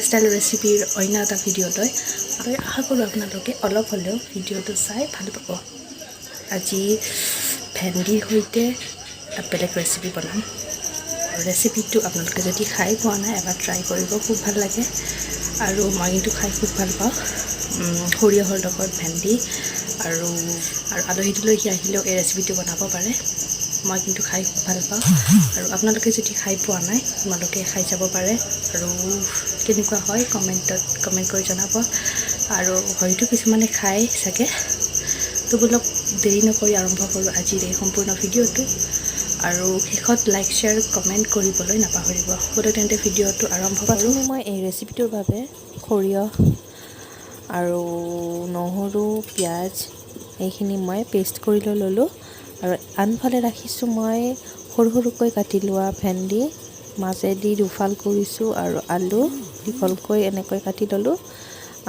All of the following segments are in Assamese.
অসমীয়া ষ্টাইল ৰেচিপিৰ অন্য এটা ভিডিঅ'লৈ। আৰু আশা কৰোঁ আপোনালোকে অলপ হ'লেও ভিডিঅ'টো চাই ভাল পাব। আজি ভেন্দিৰ সৈতে এটা বেলেগ ৰেচিপি বনাম। ৰেচিপিটো আপোনালোকে যদি খাই পোৱা নাই, এবাৰ ট্ৰাই কৰিব, খুব ভাল লাগে। আৰু মই কিন্তু খাই খুব ভাল পাওঁ সৰিয়হৰ লগত ভেন্দি। আৰু আৰু আলহী দুলহী আহিলেও এই ৰেচিপিটো বনাব পাৰে। মই কিন্তু খাই খুব ভাল পাওঁ, আৰু আপোনালোকে যদি খাই পোৱা নাই, আপোনালোকে খাই যাব পাৰে আৰু কেনেকুৱা হয় কমেণ্টত কমেণ্ট কৰি জনাব। আৰু হয়তো কিছুমানে খাই চাগে। তো ব'লক, দেৰি নকৰি আৰম্ভ কৰোঁ আজিৰ এই সম্পূৰ্ণ ভিডিঅ'টো। আৰু শেষত লাইক, শ্বেয়াৰ, কমেণ্ট কৰিবলৈ নাপাহৰিব। ব'লক তেন্তে, ভিডিঅ'টো আৰম্ভ কৰোঁ। প্ৰথমে মই এই ৰেচিপিটোৰ বাবে সৰিয়হ আৰু নহৰু, পিঁয়াজ এইখিনি মই পেষ্ট কৰি লৈ ল'লোঁ। আৰু আনফালে ৰাখিছোঁ মই সৰু সৰুকৈ কাটি লোৱা ভেন্দি, মাজেদি দুফাল কৰিছোঁ, আৰু আলু দীঘলকৈ এনেকৈ কাটি ল'লোঁ।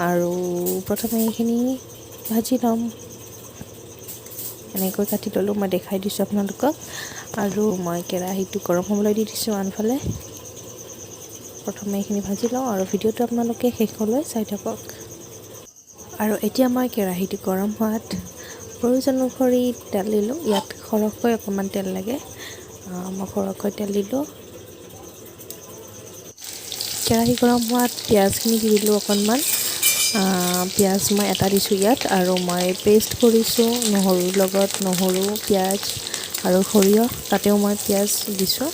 আৰু প্ৰথমে এইখিনি ভাজি ল'ম। এনেকৈ কাটি ল'লোঁ, মই দেখাই দিছোঁ আপোনালোকক। আৰু মই কেৰাহীটো গৰম হ'বলৈ দি দিছোঁ আনফালে। প্ৰথমে এইখিনি ভাজি লওঁ আৰু ভিডিঅ'টো আপোনালোকে শেষলৈ চাই থাকক। আৰু এতিয়া মই কেৰাহীটো গৰম হোৱাত প্ৰয়োজন অনুসৰি তেল দিলোঁ। ইয়াত সৰহকৈ অকণমান তেল লাগে। মই সৰহকৈ তেল দিলোঁ। কেৰাহী গৰম হোৱাত পিঁয়াজখিনি দি দিলোঁ। অকণমান পিঁয়াজ মই এটা দিছোঁ ইয়াত। আৰু মই পেষ্ট কৰিছোঁ নহৰুৰ লগত, নহৰু, পিঁয়াজ আৰু সৰিয়হ, তাতেও মই পিঁয়াজ দিছোঁ।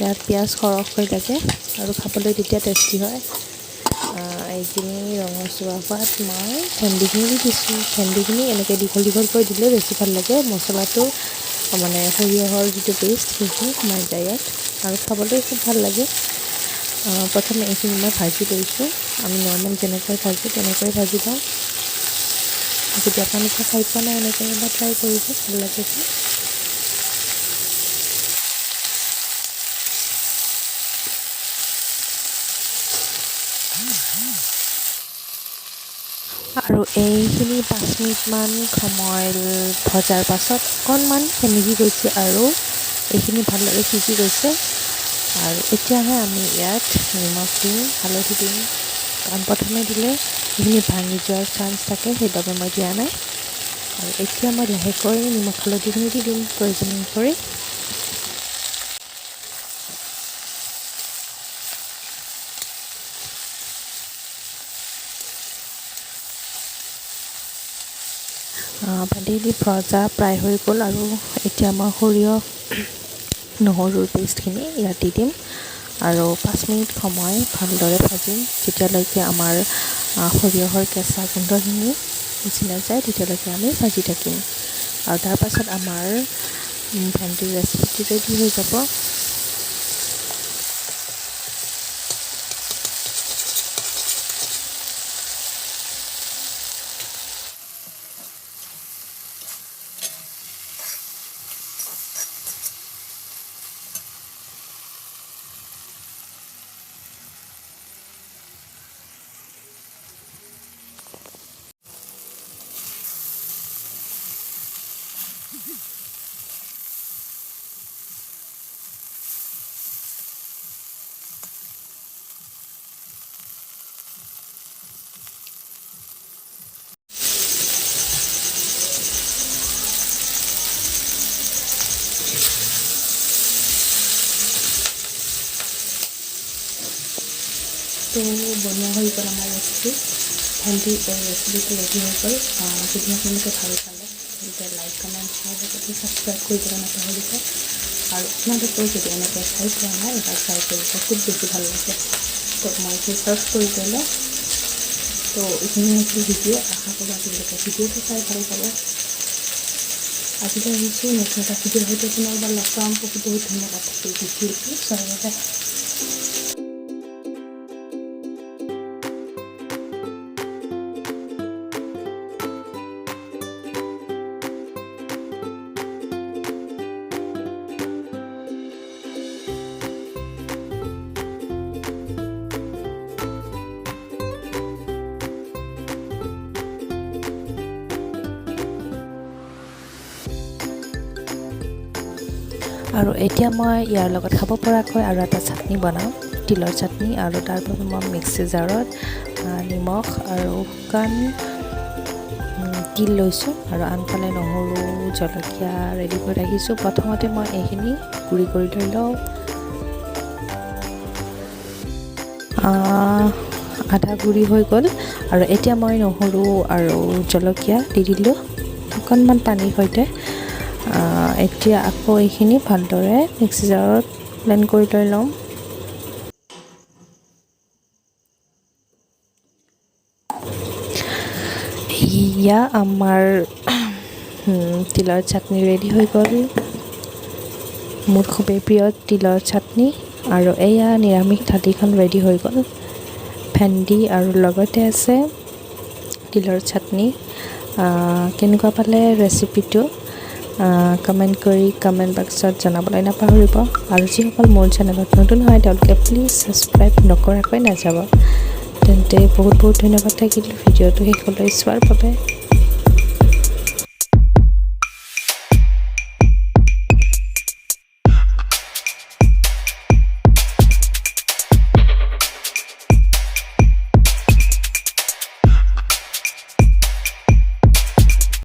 ইয়াত পিঁয়াজ সৰহকৈ লাগে আৰু খাবলৈ তেতিয়া টেষ্টি হয়। এইখিনি ৰঙচুৱা হোৱাত মই ভেন্দিখিনি দি দিছোঁ। ভেন্দিখিনি এনেকৈ দীঘল দীঘলকৈ দিলে বেছি ভাল লাগে। মছলাটো, মানে সৰিয়হৰ যিটো পেষ্ট, সেইখিনি সোমাই যায় ইয়াত আৰু খাবলৈ খুব ভাল লাগে। প্ৰথমে এইখিনি মই ভাজি লৈছোঁ। আমি নৰ্মেল যেনেকৈ ভাজোঁ তেনেকৈ ভাজি লওঁ। যদি আপোনালোকে খাই পোৱা নাই, এনেকৈ এবাৰ ট্ৰাই কৰিব, ভাল লাগে খাই। আৰু এইখিনি 5 মিনিটমান সময় ভজাৰ পাছত অকণমান সেমেকি গৈছে আৰু এইখিনি ভালদৰে সিজি গৈছে। আৰু এতিয়াহে আমি ইয়াত নিমখ দিম, হালধি দিম, কাৰণ প্ৰথমে দিলে এইখিনি ভাঙি যোৱাৰ চান্স থাকে, সেইবাবে মই দিয়া নাই। আৰু এতিয়া মই লাহেকৈ নিমখ হালধিখিনি দি দিম প্ৰয়োজন অনুসৰি। ভেন্দিখিনি ভজা প্ৰায় হৈ গ'ল আৰু এতিয়া মই সৰিয়হ নহৰুৰ পেষ্টখিনি ইয়াত দি দিম আৰু 5 মিনিট সময় ভালদৰে ভাজিম। যেতিয়ালৈকে আমাৰ সৰিয়হৰ কেঁচা গোন্ধখিনি গুচি নাযায়, তেতিয়ালৈকে আমি ভাজি থাকিম। আৰু তাৰপাছত আমাৰ ভেন্দিৰ ৰেচিপিটো ৰেডি হৈ যাব। তো বনোৱা হৈ গ'ল আমাৰ ৰেচিপি। ভেন্দিৰ এই ৰেচিপিটো ৰেডি হৈ গ'ল। যদি আপোনালোকে ভাল পালে, তেন্তে লাইক, কমেণ্ট, শ্বেয়াৰ, লগতে ছাবস্ক্ৰাইব কৰিবলৈ নাপাহৰিব। আৰু আপোনালোকেও যদি এনেকৈ খাই পোৱা নাই, এবাৰ ট্ৰাই কৰিব, খুব বেছি ভাল লাগে। তো মই এইখিনি চাৰ্ভ কৰি ল'লোঁ। তো এইখিনি আছিল ভিডিঅ'। আশা কৰোঁ আপোনালোকে ভিডিঅ'টো চাই ভাল পাব। আজিলৈ আহিছোঁ। নতুন এটা ভিডিঅ'ৰ সৈতে পুনৰবাৰ লগ পাম। বহুত বহুত ধন্যবাদ থাকিল ভিডিঅ'টো চোৱাৰ বাবে। আৰু এতিয়া মই ইয়াৰ লগত খাব পৰাকৈ আৰু এটা চাটনি বনাম। তিলৰ চাটনি আৰু তাৰ বাবে মই মিক্সি জাৰত নিমখ আৰু শুকান তিল লৈছোঁ আৰু আনফালে নহৰু, জলকীয়া ৰেডি কৰি ৰাখিছোঁ। প্ৰথমতে মই এইখিনি গুড়ি কৰি লৈ লওঁ। আধা গুড়ি হৈ গ'ল আৰু এতিয়া মই নহৰু আৰু জলকীয়া দি দিলোঁ অকণমান পানীৰ সৈতে। এতিয়া আকৌ এইখিনি ভালদৰে মিক্সি জাৰত ব্লেণ্ড কৰি লৈ ল'ম। এয়া আমাৰ তিলৰ চাটনি ৰেডি হৈ গ'ল। মোৰ খুবেই প্ৰিয় তিলৰ চাটনি। আৰু এয়া নিৰামিষ থালিখন ৰেডি হৈ গ'ল, ভেন্দি আৰু লগতে আছে তিলৰ চাটনি। কেনেকুৱা পালে ৰেচিপিটো কমেণ্ট কৰি কমেণ্ট বক্সত জনাবলৈ নাপাহৰিব। আৰু যিসকল মোৰ চেনেলত নতুন হয়, তেওঁলোকে প্লিজ ছাবস্ক্ৰাইব নকৰাকৈ নাযাব। তেন্তে বহুত বহুত ধন্যবাদ থাকিল ভিডিঅ'টো শেষলৈ চোৱাৰ বাবে।